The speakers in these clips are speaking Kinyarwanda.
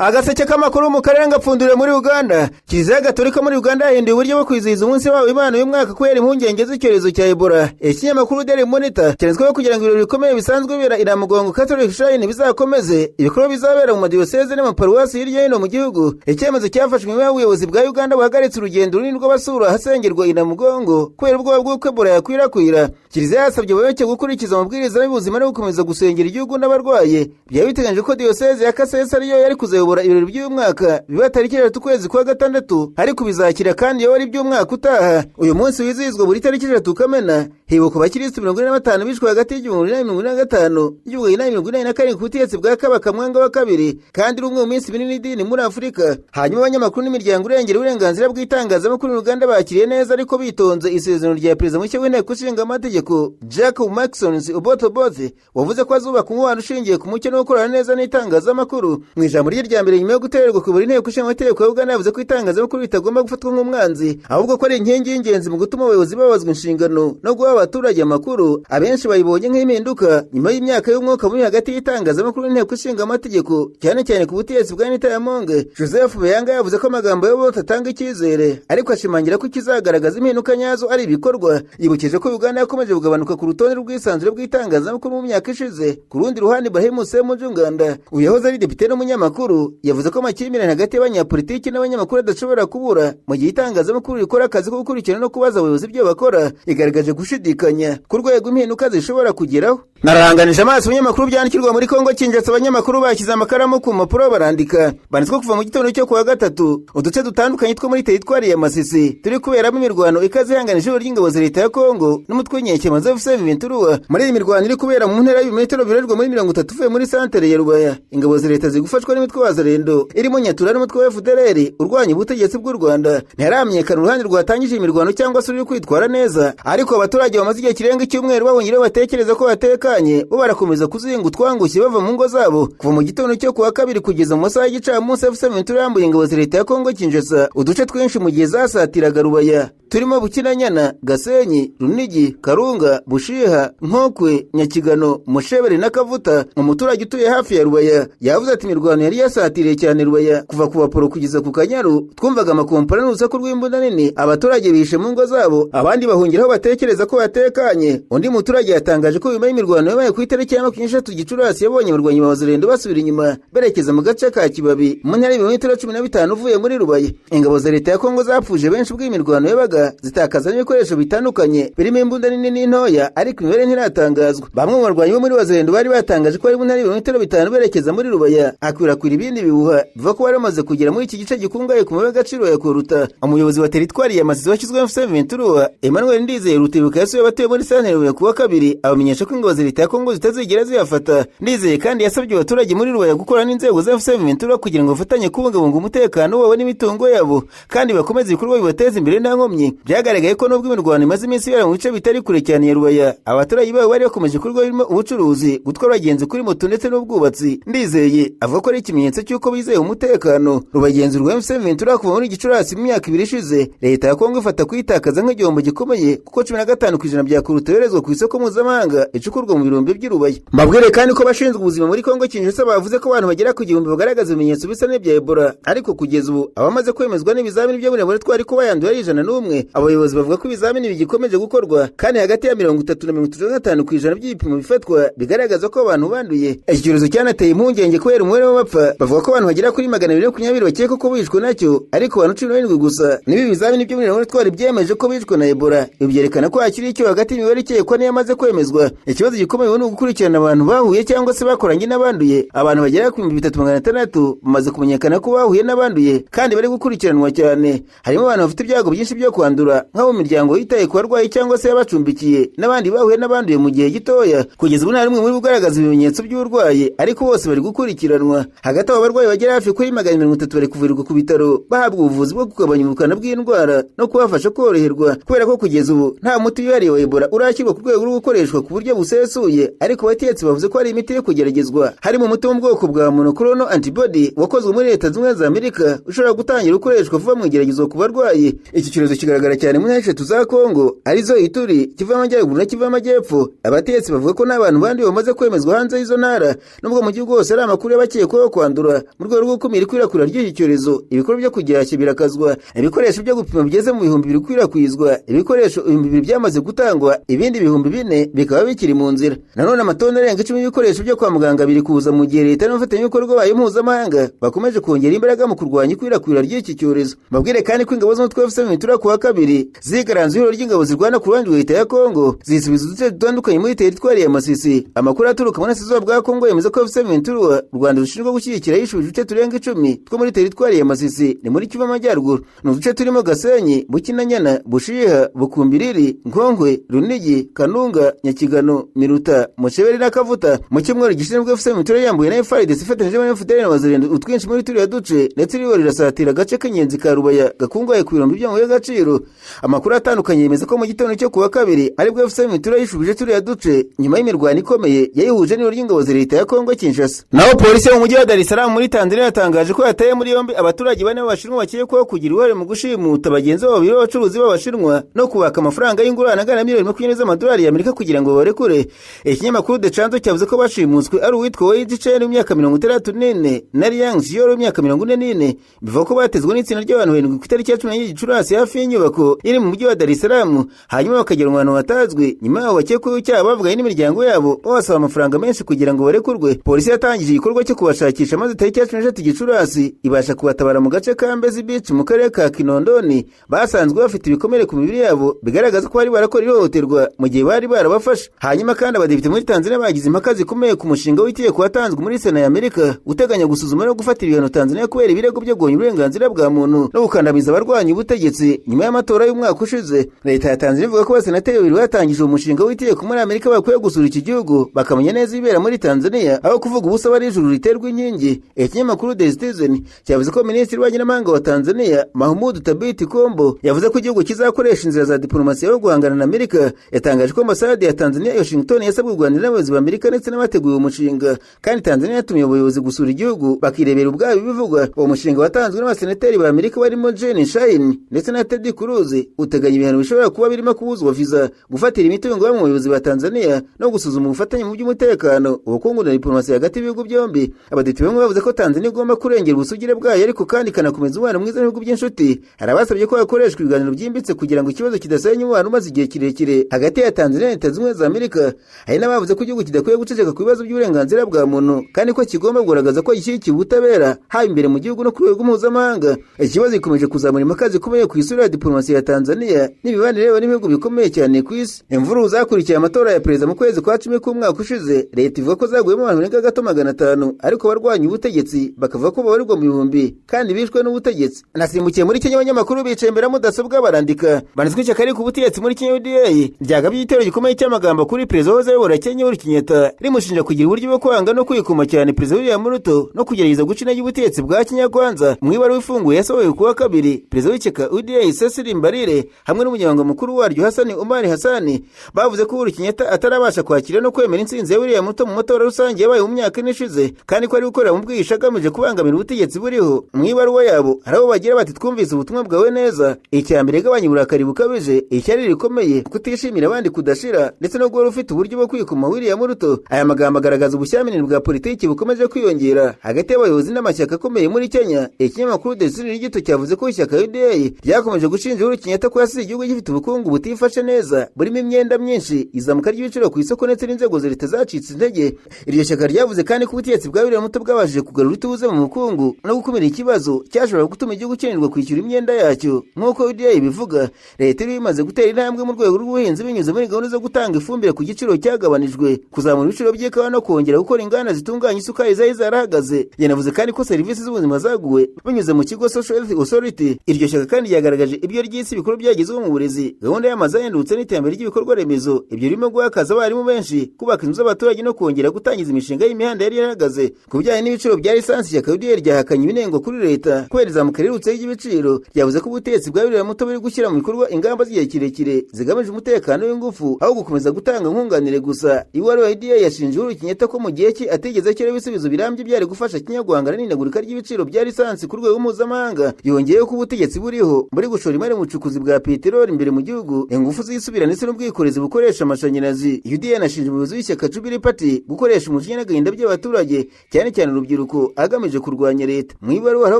Agaseke k'amakuru mu karere ngapfunduriwe muri Uganda. Kiliziya Gatolika muri Uganda yahinduye uburyo bwo kwizihiza umunsi wawo Imana y'umwaka kubera impungenge z'icyorezo cya Ebola. Ikinyamakuru Daily Monitor cyanditsweho kugira ngo ibirori bikomeye bisanzwe bibera i Namugongo Catholic Shrine bizakomeze, ibikorwa bizabera mu madiyoseze n'amaparuwasi hirya no hino mu gihugu. Icyemezo cyafashwe nyuma y'ubuyobozi bwa Uganda buhagaritse urugendo runini rw'abasura ahasengerwa i Namugongo kubera ubwoba bw'uko Ebola yakwirakwira. Kiliziya yasabye abayoboke gukurikiza amabwiriza y'ubuzima no gukomeza gusengera igihugu n'abarwaye. Byaba biteganyijwe ko diyoseze ya Kasese ariyo yari kuzayobora ibirori by'uyu mwaka biba tariki 3 ukwezi kwa gatandatu, ariko bizakira kandi iyo ari iby'umwaka utaha. Uyu munsi wizihizwa buri tariki 3 Kamena, hibukwa abakirisitu 45 bishwe hagati y'1845 n'1887 ku butegetsi bwa Kabaka Mwanga wa kabiri, kandi ari umwe mu minsi minini y'idini muri Afurika. Hanyuma abanyamakuru n'imiryango irengera uburenganzira bw'itangazamakuru mu Uganda bakiriye neza ariko bitonze isezerano rya perezida mushya w'inteko ishinga amategeko Jacob Marksons Oboth Oboth, wavuze ko azubaka umubano ushingiye ku mucyo no gukorana neza n'itangazamakuru. Mu ijambo rye rya mbere nyuma yo gutorerwa kuyobora inteko ishinga amategeko ya Uganda, yavuze ko itangazamakuru ritagomba gufatwa nk'umwanzi, ahubwo ko ari inkingi y'ingenzi mu gutuma abayobozi babazwa inshingano no guha abaturage amakuru. Abenshi bayibonye nk'impinduka nyuma y'imyaka y'umwuka mubi hagati y'itangazamakuru n'inteko ishinga amategeko, cyane cyane ku butegetsi bwa Anita Among. Joseph Beyanga yavuze ko amagambo y'Oboth atanga icyizere, ariko ashimangira ko ikizagaragaza impinduka nyazo ari ibikorwa. Yibukije ko Uganda yakomeje kugabanuka ku rutonde rw'ubwisanzure bw'itangazamakuru mu myaka ishize. Ku rundi ruhande, Ibrahim Ssemujju Nganda, uyu yahoze ari depite n'umunyamakuru, yavuze ko amakimbirane hagati y'abanyapolitiki n'abanyamakuru adashobora kubura mu gihe itangazamakuru rikora akazi ko gukurikirana no kubaza abayobozi ibyo bakora. Igaragaje gushidikanya ku rwego impinduka zishobora kugeraho. Nararanganije amaso ibinyamakuru byandikirwa muri Kongo Kinshasa. Abanyamakuru bashyize amakaramu ku mpapuro barandika. Banditswe kuva mu gitondo cyo kuwa gatatu, uduce dutandukanye two muri teritwari ya Masisi turi kuberamo imirwano ikaze ihanganije ihuriro ry'ingabo za leta ya Kongo n'umutwe w'inyeshyamba za AFC M23. Muri iyi mirwano iri kubera mu ntera y'ibimetero birerwa muri 30 uvuye muri santere ya Rubaya, ingabo za leta ziri gufashwa n'imitwe wa Zarendo irimo Nyatura n'umutwe wa FDLR urwanya ubutegetsi bw'u Rwanda. Ntiharamenyekana uruhande rwatangije imirwano cyangwa se uri kwitwara neza, ariko abaturage bamaze igihe kirenga icyumweru bahungira batekereza ko batekanye, bo barakomeza kuzinga utwangushye bava mu ngo zabo. Kuva mu gitondo cyo kuwa kabiri kugeza mu masaha y'igicamunsi, AFC M23 yambuye ingabo za leta ya Kongo Kinshasa uduce twinshi mu gihe zasatiraga Rubaya, turimo Bukinanyana, Gasenyi, Runigi, Karunga, Bushiha, Nkokwe, Nyakigano, Mushebere na Kavuta. Umuturage utuye hafi ya Rubaya yavuze ati: "Imirwano yari yasatiriye cyane Rubaya kuva ku Baporo kugeza ku Kanyaru. Twumvaga amakompara n'urusaku rw'imbunda nini. Abaturage bihishe mu ngo zabo, abandi bahungira aho batekereza ko batekanye." Undi muturage yatangaje ko nyuma y'imirwano yabaye ku itariki ya 23 Gicurasi, yabonye abarwanyi ba Wazalendo basubira inyuma berekeza mu gace ka Kibabi mu ntara y'ibirometero 15 uvuye muri Rubaya. Ingabo za leta ya Kongo zapfuje benshi ubwo imirwano yabaga, zitakaza n'ibikoresho bitandukanye birimo imbunda nini n'intoya, ariko imibare ntiratangazwa. Bamwe mu barwanyi bo muri Wazalendo bari batangaje ko bari mu ntara y'ibirometero 5 berekeza muri Rubaya, hakwirakwira ibindi bihuha bivuga ko bari bamaze kugera muri iki gice gikungahaye ku mabuye y'agaciro ya Koruta. Umuyobozi wa teritwari ya Masisi washyizweho AFC M23, Emmanuel Ndizeye Rutebuka, yasuye abatuye muri santere Rubaya kuwa kabiri, abamenyesha ko ingabo za leta ya Kongo zitazigera ziyafata. Ndizeye kandi yasabye abaturage muri Rubaya gukora n'inzego za AFC M23 kugira ngo bafatanye kubungabunga umutekano wabo n'imitungo yabo, kandi bakomeze ibikorwa bibateza imbere nta nkomyi. Byagaragaye ko nubwo imirwano imaze iminsi ibera mu bice bitari kure cyane ya Rubaya, abaturage babo bari bakomeje ibikorwa birimo ubucuruzi, gutwara abagenzi kuri moto ndetse n'ubwubatsi. Ndizeye avuga ko ari ikimenyetso cy'uko bizeye umutekano. Rubagenzurwa AFC M23 kuva muri Gicurasi mu myaka 2 ishize, leta ya Kongo ifata kuyitakaza nk'igihombo gikomeye, kuko 15% bya koruta yoherezwa ku isoko mpuzamahanga icukurwa mu birombe by'i Rubaya. Mbabwire kandi ko abashinzwe ubuzima muri Kongo Kinshasa bavuze ko abantu bagera ku 1000 bagaragaza ibimenyetso bisa n'ibya Ebola, ariko kugeza ubu abamaze kwemezwa n'ibizamini byo muri laboratwari ko bayanduye ari 101. Abayobozi bavuga ko ibizamini bigikomeje gukorwa, kandi hagati ya 30 na 35% by'ibipimo bifatwa bigaragaza ko abantu banduye. Iki cyorezo cyanateye impungenge kubera umubare w'abapfa. Bavuga ko abantu bagera kuri 220 bakeka ko bishwe nacyo, ariko abantu 17 gusa nibo ibizamini byo muri laboratwari byemeje ko bishwe na Ebola. Ibi byerekana ko hakiri icyo hagati y'imibare ikekwa n'iyamaze kwemezwa. Ikibazo gikomeye ni ugukurikirana abantu bahuye cyangwa se bakoranye n'abanduye. Abantu bagera ku 3600 bamaze kumenyekana ko bahuye n'abanduye kandi bari gukurikiranwa cyane. Harimo abantu bafite ibyago byinshi byo kwandura, nk'abo mu miryango yitaye ku barwayi cyangwa se yabacumbikiye, n'abandi bahuye n'abanduye mu gihe gitoya. Kugeza ubu nta n'umwe muri ugaragaza ibimenyetso by'uburwayi, ariko bose bari gukurikiranwa. Hagati aho, abarwayi bagera hafi kuri 330 bari kuvurirwa ku bitaro, bahabwa ubuvuzi bwo kugabanya ubukana bw'indwara no kubafasha koroherwa, kubera ko kugeza ubu nta muti wihariye wa Ebola urashyirwa ku rwego rwo gukoreshwa ku buryo busesuye. Ariko abategetsi bavuze ko hari imiti iri kugeragezwa, harimo umuti wo mu bwoko bwa monoclonal antibody wakozwe muri Leta Zunze Ubumwe za Amerika, ushobora gutangira gukoreshwa vuba mu igeragezwa ku barwayi. Iki cyorezo kigaragaza kugaragara cyane mu ntara eshatu za Kongo, arizo Ituri, Kivu y'Amajyaruguru na Kivu y'Amajyepfo. Abategetsi bavuga ko n'abantu banduye bamaze kwemezwa hanze y'izo ntara, nubwo mu gihugu hose ari amakuru y'abakekwaho kwandura. Mu rwego rwo gukumira ikwirakwira ry'iki cyorezo, ibikorwa byo kugihashya birakazwa. Ibikoresho byo gupima bigeze mu 2000 bikwirakwizwa, ibikoresho 2000 byamaze gutangwa, ibindi 4000 bikaba bikiri mu nzira. Nanone amatoni arenga 10 y'ibikoresho byo kwa muganga biri kuza, mu gihe leta n'abafatanyabikorwa bayo mpuzamahanga bakomeje kongera imbaraga mu kurwanya ikwirakwira ry'iki cyorezo. Mabwire kandi ko ingabo z'umutwe wa M23 kuwa kabiri zigaranze ihuriro ry'ingabo zirwana ku ruhande rwa leta ya Kongo, zisubiza uduce dutandukanye muri teritwari ya Masisi. Amakuru aturuka mu burasirazuba bwa Kongo yemeza ko M23 u Rwanda rushinzwe gushyigikira yishubije uduce turenga 10 two muri teritwari ya Masisi, ni muri Kivu y'Amajyaruguru. Ni uduce turimo Gasenyi, Bukinanyana, Bushiha, Bukumbiriri, Nkonkwe, Runigi, Kanunga, Nyakigano, Miruta, Musheberi na Kavuta. Mu cyumweru gishinzwe M23 yambuye na FARDC ifatanyije na FDLR na Wazalendo utwinshi muri turiya duce, ndetse iriho rirasatira agace k'ingenzi ka Rubaya gakungahaye ku birombe by'amabuye y'agaciro. Amakuru atandukanye yemeza ko mu gitondo cyo kuwa kabiri aribwo M23 yishubije turiya duce nyuma y'imirwano ikomeye yayihuje n'ihuriro ry'ingabo za leta ya Kongo Kinshasa. Naho polisi yo mu mujyi wa Dar es Salaam muri Tanzania yatangaje ko yataye muri yombi abaturage bane b'Abashinwa bakekwaho kugira uruhare mu gushimuta bagenzi babo babiri b'abacuruzi b'Abashinwa no kubaka amafaranga y'ingurane angana na miliyoni 20 z'amadolari y'Amerika kugira ngo babarekure. Ikinyamakuru The Chanzo cyavuze ko bashimuswe ari uwitwa Wei Chen w'imyaka 64 na Liang Xior w'imyaka 44. Bivuga ko batezwe n'itsinda ry'abantu 7 ku itariki ya 14 Gicurasi hafi y'inyubako iri mu mujyi wa Dar es Salaam, hanyuma bakagera ahantu hatazwi. Nyuma yaho bakekwaho icyaha bavuganye n'imiryango yabo babasaba amafaranga menshi kugira ngo barekurwe. Polisi yatangije igikorwa cyo kubashakisha, maze tariki ya 13 Gicurasi ibasha kubatabara mu gace ka Mbezi Beach mu karere ka Kinondoni. Basanzwe bafite ibikomere ku mibiri yabo bigaragaza ko bari barakora ihohoterwa mu gihe bari barabafashe. Hanyuma kandi abadepite muri Tanzania bagize impaka zikomeye ku mushinga w'itegeko watanzwe muri Sena ya Amerika uteganya gusuzuma no gufatira ibihano Tanzania kubera ibirego byo guhonya uburenganzira bwa muntu no gukandamiza abarwanya ubutegetsi nyuma y'amatora y'umwaka ushize. Leta ya Tanzania ivuga ko abasenateri babiri batangije uwo mushinga w'itegeko muri Amerika bakwiye gusura iki gihugu bakamenya neza ibibera muri Tanzania, aho kuvuga ubusa bari ijuru riterwa inkingi. Ikinyamakuru The Citizen cyavuze ko minisitiri w'ububanyi n'amahanga wa Tanzania Mahmoud Thabit Kombo yavuze ko igihugu kizakoresha inzira za diplomasiya yo guhangana na Amerika. Yatangaje ko ambasade ya Tanzania i Washington yasabwe kuganira n'abayobozi ba Amerika ndetse n'abateguye uwo mushinga, kandi Tanzania yatumiye ubuyobozi gusura igihugu bakirebera ubwabo ibivugwa. Uwo mushinga watanzwe n'abasenateri ba Amerika barimo Jenny Shine ndetse na Ted Cruz uteganya ibihano bishobora kuba birimo kubuzwa viza, gufatira imitungo bamwe mu bayobozi ba Tanzania no gusuzuma ubufatanye mu by'umutekano, ubukungu na diplomasi hagati y'ibihugu byombi. Abadepite bamwe bavuze ko Tanzania igomba kurengera ubusugire bwayo, ariko kandi ikanakomeza umubano mwiza n'ibihugu by'inshuti. Hari abasabye ko hakoreshwa ibiganiro byimbitse kugira ngo ikibazo kidasenya umubano umaze igihe kirekire hagati ya Tanzania na Leta Zunze Ubumwe za Amerika. Hari n'abavuze ko igihugu kidakwiye guceceka ku bibazo by'uburenganzira bwa muntu, kandi ko kigomba kugaragaza ko gishyigikiye ubutabera haba imbere mu gihugu no ku rwego mpuzamahanga. Ikibazo gikomeje kuzamura impaka zikomeye ku isura ya diplomasi ya Tanzania n'imibanire yayo n'ibihugu bikomeye cyane ku isi. Imvururu zakurikiye amatora ya perezida mu kwezi kwa 10 k'umwaka ushize, leta ivuga ko zaguyemo abantu barenga gato 500, ariko abarwanya ubutegetsi bakavuga ko babarirwa mu bihumbi kandi bishwe n'ubutegetsi. Nasimbukiye muri Kenya, abanyamakuru bicaye imbere ya mudasobwa barandika banditswe ishyaka riri ku butegetsi muri Kenya UDA ryagabye igitero gikomeye cy'amagambo kuri perezida wahoze ayobora Kenya Uhuru Kenyatta, rimushinja kugira uburyo bwo kwanga no kwikoma cyane perezida William Ruto no kugerageza guca intege ubutegetsi bwa Kenya Kwanza. Mu ibaruwa ifunguye yasohoye kuwa kabiri, perezida w'ishyaka UDA Cecily Mbarire hamwe n'umunyamabanga mukuru waryo Hassan Omar Hassan bavuze ko Uhuru Kenyatta atarabasha kwakira no kwemera intsinzi ya William Ruto mu matora rusange yabaye mu myaka ine ishize, kandi ko ari gukorera mu bwihisho agamije kubangamira ubutegetsi buriho. Mu ibaruwa yabo hari abo bagira bati: twumvise ubutumwa bwawe neza. Icya mbere, gabanya uburakari bukabije, ishyari rikomeye, kutishimira abandi kudashira, ndetse no guhora ufite uburyo bwo kwikoma William Ruto. Aya magambo agaragaza ubushyamirane bwa politiki bukomeje kwiyongera hagati y'abayobozi n'amashyaka akomeye muri Kenya. Ikinyamakuru The Sun gito cyavuze ko ishyaka UDA ryakomeje gushinja Uhuru Kenyatta ko yasize igihugu gifite ubukungu butifashe neza, burimo imyenda myinshi, izamuka ry'ibiciro ku isoko ndetse n'inzego za leta zacitse intege. Iryo shyaka ryavuze kandi ko ubutegetsi bwa William Ruto bwabashije kugarura ituze mu bukungu no gukumira ikibazo cyashobora gutuma igihugu kinanirwa kwishyura imyenda yacyo. Nk'uko UDA ibivuga, leta iri imaze gutera intambwe mu rwego rw'ubuhinzi binyuze muri gahunda zo gutanga ifumbire ku giciro cyagabanijwe, kuzamura ibiciro by'ikawa no kongera gukora inganda zitunganya isukari zari zarahagaze. Yanavuze kandi ko serivisi z'ubuzima zaguwe binyuze mu kigo Social Health Authority. Iryo shyaka kandi ryagaragaje ibyo ry'isi ibikorwa byagezweho mu burezi, gahunda y'amazu ahendutse n'iterambere ry'ibikorwa remezo. Ibyo birimo guha akazi abarimu benshi, kubaka inzu z'abaturage no kongera gutangiza imishinga y'imihanda yari yarahagaze. Ku bijyanye n'ibiciro bya lisansi, ishyaka UDA ryahakanye ibinengo kuri leta kubera izamuka riherutse ry'ibiciro. Ryavuze ko ubutegetsi bwa William Ruto buri gushyira mu bikorwa ingamba z'igihe kirekire zigamije umutekano w'ingufu aho gukomeza gutanga nkunganire gusa. Ibaruwa UDA yashinje Uhuru Kenyatta ko mu gihe cye atigeze ashyiraho ibisubizo birambye byari gufasha Kenya guhangana n'ihindagurika ry'ibiciro bya lisansi ku rwego mpuzamahanga. Yongeyeho ko ubutegetsi buriho buri gushora imari mu bucukuzi bwa peteroli imbere mu gihugu, ingufu zisubira ndetse n'ubwikorezi bukoresha amashanyarazi. UDA yanashinje umuyobozi w'ishyaka Jubilee Party gukoresha umujinya n'agahinda by'abaturage, cyane cyane urubyiruko, agamije kurwanya leta. Mu ibaruwa aho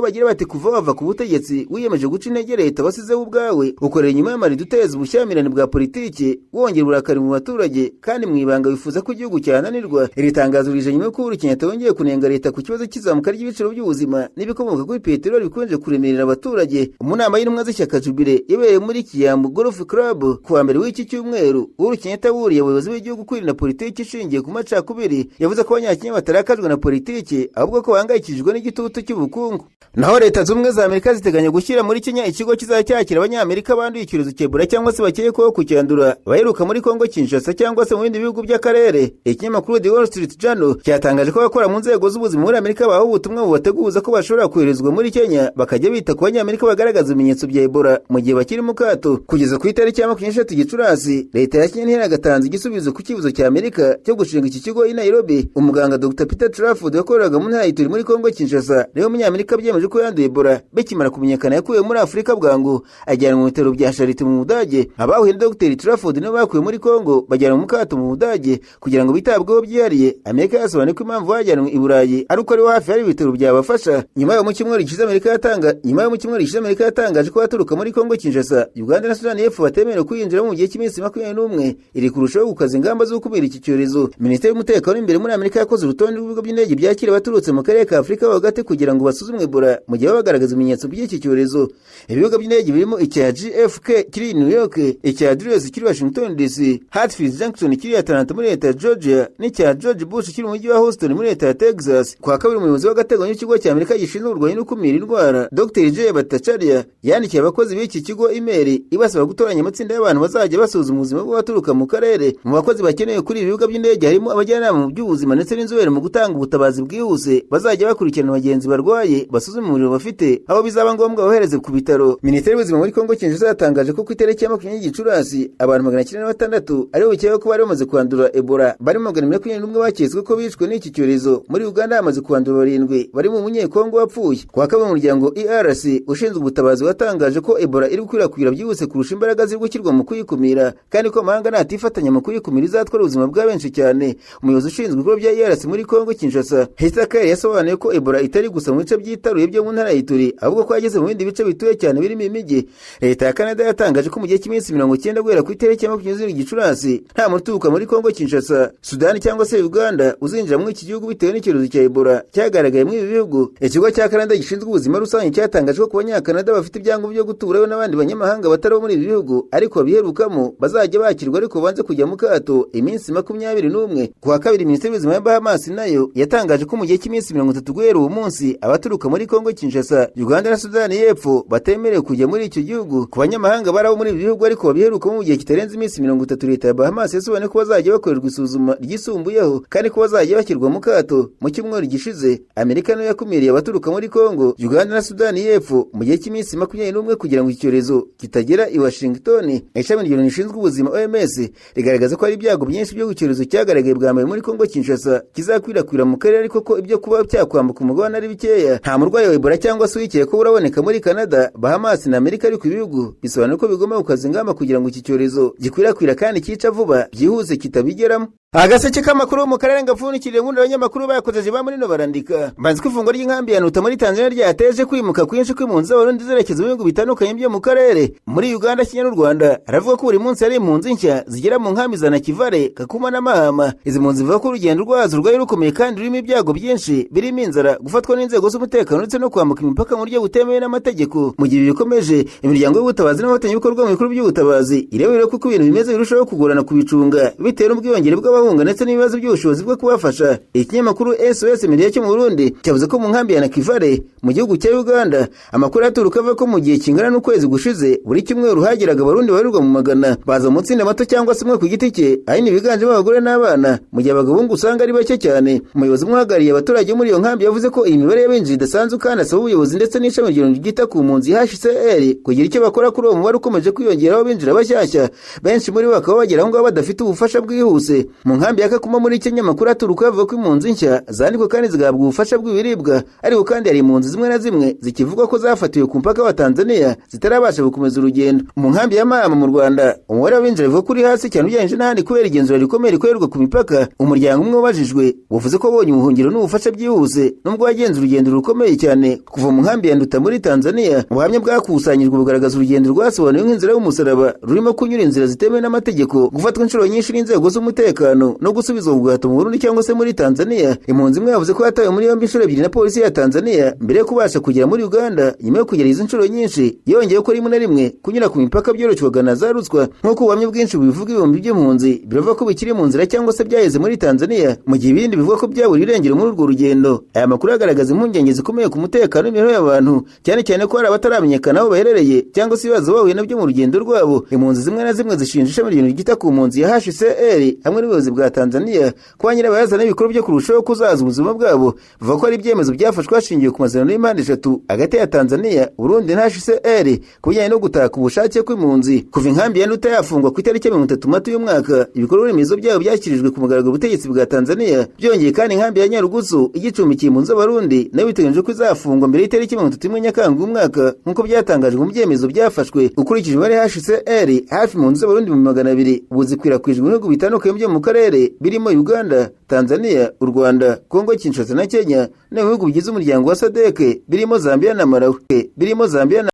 bagira bati: "Kuva wava ku butegetsi wiyemeje guca intege leta wasizeho ubwawe, ukorera inyuma y'amarido, uteza ubushyamirane bwa politiki, wongera uburakari mu baturage, kandi mu ibanga wifuza ko igihugu cyananirwa." Iri tangazo rije nyuma y'uko Uhuru Kenyatta wongeye kunenga leta ku kibazo cy'izamuka ry'ibiciro by'ubuzima n'ibikomoka kuri peteroli bikomeje kuremerera abaturage. Mu nama y'intumwa z'ishyaka Jubilee yabereye muri Kiambu Golf Club ku wa mbere w'iki cyumweru, Uhuru Kenyatta wuriye abayobozi b'igihugu kwirinda politiki ishingiye ku macakubiri. Yavuze ko Abanyakenya batarakajwe na politiki, ahubwo ko bahangayikishijwe n'igitutu cy'ubukungu. Naho Leta Zunze Ubumwe za Amerika ziteganya gushyira muri Kenya ikigo kizajya cyakira Abanyamerika banduye icyorezo cya Ebola cyangwa se bakekwaho kucyandura, baheruka muri Kongo Kinshasa cyangwa se mu bindi bihugu by'akarere. Ikinyamakuru The Wall Street Journal cyatangaje ko abakora mu nzego z'ubuzima muri Amerika bahawe ubutumwa bubateguza ko bashobora koherezwa muri Kenya, bakajya bita ku Banyamerika bagaragaza ibimenyetso bya Ebola mu gihe bakiri mu kato. Kugeza ku itariki ya 23 Gicurasi, leta ya Kenya ntiragatanze igisubizo ku cyifuzo cya Amerika cyo gushinga iki kigo i Nairobi. Umuganga Dr Peter Trafford wakoreraga mu ntara Ituri muri Kongo Kinshasa niwe Munyamerika byemeje ko yanduye Ebola. Bikimara kumenyekana, yakuwe muri Afurika bwangu ajyanwa mu bitaro bya Charité mu Budage. Abahuye na Dr Trafford nibo bakuwe muri Kongo bajyanwa mu kato mu Budage kugira ngo bitabweho byihariye. Amerika yasobanuye ko impamvu bajyanwe i Burayi ari uko ariho hafi hari ibitaro byabafasha. Nyuma yo mu cyumweru gishize, Amerika yatangaje ko baturuka muri Kongo Kinshasa, Uganda na Sudani y'Epfo batemerewe kwinjiramo mu gihe cy'iminsi 21. Iri kurushaho gukaza ingamba zo gukumira iki cyorezo. Minisiteri y'Umutekano w'imbere muri Amerika yakoze urutonde rw'ibigo by'indege byakira abaturutse mu karere ka Afurika ho hagati kugira ngo basuzumwe Ebola mu gihe baba bagaragaza ibimenyetso by'iki cyorezo. Ibibuga by'indege birimo icya JFK kiri i New York, icya Dulles kiri Washington DC, Hartsfield Jackson kiri Atlanta muri leta ya Georgia, n'icya George Bush kiri mu mujyi wa Houston muri leta ya Texas. Kwa kabiri, umuyobozi w'agateganyo w'ikigo cya Amerika gishinzwe kurwanya no gukumira indwara, Dr Jay Bhattacharya, yandikiye abakozi b'iki kigo imeri ibasaba gutoranya amatsinda y'abantu bazajya basuzuma ubuzima bw'abaturuka mu karere. Mu bakozi bakenewe kuri ibi bibuga by'indege harimo abajyanama mu by'ubuzima ndetse n'inzobere mu gutanga ubutabazi bwihuse, bazajya bakurikirana abagenzi barwaye, basuzuma umuriro bafite, aho bizaba ngombwa bohereze ku bitaro. Minisiteri y'Ubuzima muri Kongo Kinshasa yatangaje ko ku itariki ya 20 Gicurasi abantu 906 aribo bikekwa ko bari bamaze kwandura Ebola, barimo 221 baketswe ko bishwe n'iki cyorezo. Muri Uganda hamaze kwandura barindwi, barimo Umunyekongo wapfuye. Ku wa kabiri, umuryango ERC ushinzwe ubutabazi watangaje ko Ebola iri gukwirakwira byihuse kurusha imbaraga ziri gushyirwa mu kuyikumira, kandi ko amahanga natifatanya mu kuyikumira izatwara ubuzima bwa benshi cyane. Umuyobozi ushinzwe ibikorwa bya ERC muri Kongo Kinshasa, Heather Kerr, yasobanuye ko Ebola itari gusa mu bice byitaruye byo mu ntara ya Ituri, ahubwo ko yageze mu bindi bice bituye cyane birimo imijyi. Leta ya Canada yatangaje ko mu gihe cy'iminsi 90 guhera ku itariki ya 20 Gicurasi nta muntu uturuka muri Kongo Kinshasa, Sudani cyangwa se Uganda uzinjira muri iki gihugu bitewe n'icyorezo cya Ebola cyagaragaye muri ibi bihugu. Ikigo cya Canada gishinzwe ubuzima rusange cyatangaje ko ku Banyakanada bafite ibyangombwa byo guturayo n'abandi banyamahanga batari bo muri ibi bihugu ariko babiherukamo, bazajya bakirwa ariko banze kujya mu kato iminsi 21. Ku wa kabiri, Minisiteri y'Ubuzima ya Bahamas nayo yatangaje ko mu gihe cy'iminsi 30 guhera uwo munsi abaturuka muri Kongo Kinshasa, Uganda na Sudani y'Epfo batemerewe kujya muri icyo gihugu. Ku banyamahanga bari abo muri ibi bihugu ariko babiherukamo mu gihe kitarenze iminsi 30, leta ya Bahamas yasobanuye ko bazajya bakorerwa isuzuma ryisumbuyeho kandi ko bazajya bashyirwa mu kato. Mu cyumweru gishize, Amerika nayo yakumiriye abaturuka muri Kongo, Uganda na Sudani y'Epfo mu gihe cy'iminsi 21 kugira ngo iki cyorezo kitagera i Washington. Ishami ry'Loni rishinzwe ubuzima, OMS, rigaragaza ko hari ibyago byinshi byo icyorezo cyagaragaye bwa mbere muri Kongo Kinshasa kizakwirakwira mu karere, ariko ko ibyo kuba cyakwambuka umugabane ari bikeya. Nta murwayi wa Ebola cyangwa se uwikekwa ko uraboneka muri Canada, Bahamas na Amerika, ariko ibihugu bisobanura ko bigomba gukaza ingamba kugira ngo iki cyorezo gikwirakwira kandi cyica vuba byihuse kitabigeramo. Agaseke k'amakuru mu karere gapfundikiriye ubundi abanyamakuru bayakozeje ba muri no barandika banzi ko ifungwa ry'inkambi ya Nduta muri Tanzania ryateje kwimuka kwinshi kw'impunzi z'Abarundi zerekeza mu bihugu bitandukanye byo mu karere, muri Uganda, Kenya n'u Rwanda. Aravuga ko buri munsi hari impunzi nshya zigera mu nkambi za Nakivale, Kakuma na Mahama. Izi mpunzi zivuga ko urugendo rwazo rwari rukomeye kandi rurimo ibyago byinshi, birimo inzara, gufatwa n'inzego z'umutekano ndetse no kwambuka imipaka mu buryo butemewe n'amategeko. Mu gihe ibi bikomeje, imiryango y'ubutabazi n'abafatanyabikorwa mu bikorwa by'ubutabazi irebera ko uko ibintu bimeze birushaho kugorana kubicunga bitewe n'ubwiyongere bw'abahunga ndetse n'ibibazo by'ubushobozi bwo kubafasha. Ikinyamakuru SOS Media cyo mu Burundi cyavuze ko mu nkambi ya Nakivale mu gihugu cya Uganda, amakuru aturuka avuga ko mu gihe kingana n'ukwezi gushize, buri cyumweru hageraga Abarundi babarirwa mu magana, baza mu matsinda mato cyangwa se umwe ku giti cye, ahanini biganjemo abagore n'abana, mu gihe abagabo ngo usanga ari bake cyane. Umuyobozi umwe uhagarariye abaturage muri iyo nkambi yavuze ko iyi mibare y'abinjiye idasanzwe, kandi asaba ubuyobozi ndetse n'ishami ryita ku mpunzi HCR kugira icyo bakora kuri uwo mubare ukomeje kwiyongeraho abinjira bashyashya, benshi muri bo bakaba bagera aho ngaho badafite ubufasha bwihuse. Mu Mu nkambi ya Kakuma muri Kenya, amakuru aturuka avuga ko impunzi nshya zandikwa kandi zigahabwa ubufasha bw'ibiribwa, ariko kandi hari impunzi zimwe na zimwe zikivugwa ko zafatiwe ku mupaka wa Tanzania zitarabasha gukomeza urugendo. Mu nkambi ya Mahama mu Rwanda, umubare w'abinjira bivuga ko uri hasi cyane ugereranyije n'ahandi kubera igenzura rikomeye rikorerwa ku mipaka. Umuryango umwe wabajijwe wavuze ko wabonye ubuhungiro n'ubufasha byihuse nubwo wagenze urugendo rukomeye cyane kuva mu nkambi ya Nduta muri Tanzania. Ubuhamya bwakusanyijwe bugaragaza urugendo rwasobanuwe nk'inzira y'umusaraba, rurimo kunyura inzira zitemewe n'amategeko, gufatwa inshuro nyinshi n'inzego z'umutekano no gusubizwa ku gahato mu Burundi cyangwa se muri Tanzania. Impunzi imwe yavuze ko yatawe muri yombi inshuro ebyiri na polisi ya Tanzania mbere yo kubasha kugera muri Uganda nyuma yo kugera izi nshuro nyinshi. Yongeye ko rimwe na rimwe kunyura ku mipaka byoroshywaga na za ruswa. Nk'uko ubuhamya bwinshi bubivuga, ibihumbi by'impunzi biravuga ko bikiri mu nzira cyangwa se byaheze muri Tanzania, mu gihe ibindi bivuga ko byaburiye irengero muri urwo rugendo. Aya makuru agaragaza impungenge zikomeye ku mutekano w'imibereho y'abantu, cyane cyane ko hari abataramenyekana aho baherereye cyangwa se ibibazo bahuye nabyo mu rugendo rwabo. Impunzi zimwe na zimwe zishinja ishami ryita ku mpunzi ya HCR hamwe n'ubuyobozi bwa Tanzania kuba nyirabayazana ibikorwa byo kurushaho kuzaza ubuzima bwabo. Bavuga ko ari ibyemezo byafashwe hashingiwe ku masezerano y'impande eshatu hagati ya Tanzania, Burundi na HCR ku bijyanye no gutaka ubushake kw'impunzi. Kuva inkambi ya Nduta yafungwa ku itariki ya 30 Mata uyu mwaka, ibikorwa remezo byabo byashyikirijwe ku mugaragaro ubutegetsi bwa Tanzania. Byongeye kandi, inkambi ya Nyarugusu igicumbikiye impunzi z'Abarundi nayo biteganyijwe ko izafungwa mbere y'itariki 31 Nyakanga uyu mwaka, nk'uko byatangajwe mu byemezo byafashwe. Ukurikije imibare HCR, hafi impunzi z'Abarundi 200,000 ubu zikwirakwijwe mu bihugu bitandukanye byo mu karere, birimo Uganda, Tanzania, u Rwanda, Kongo Kinshasa na Kenya, no mu bihugu bigize umuryango wa SADC birimo Zambia na Malawi, birimo Zambia na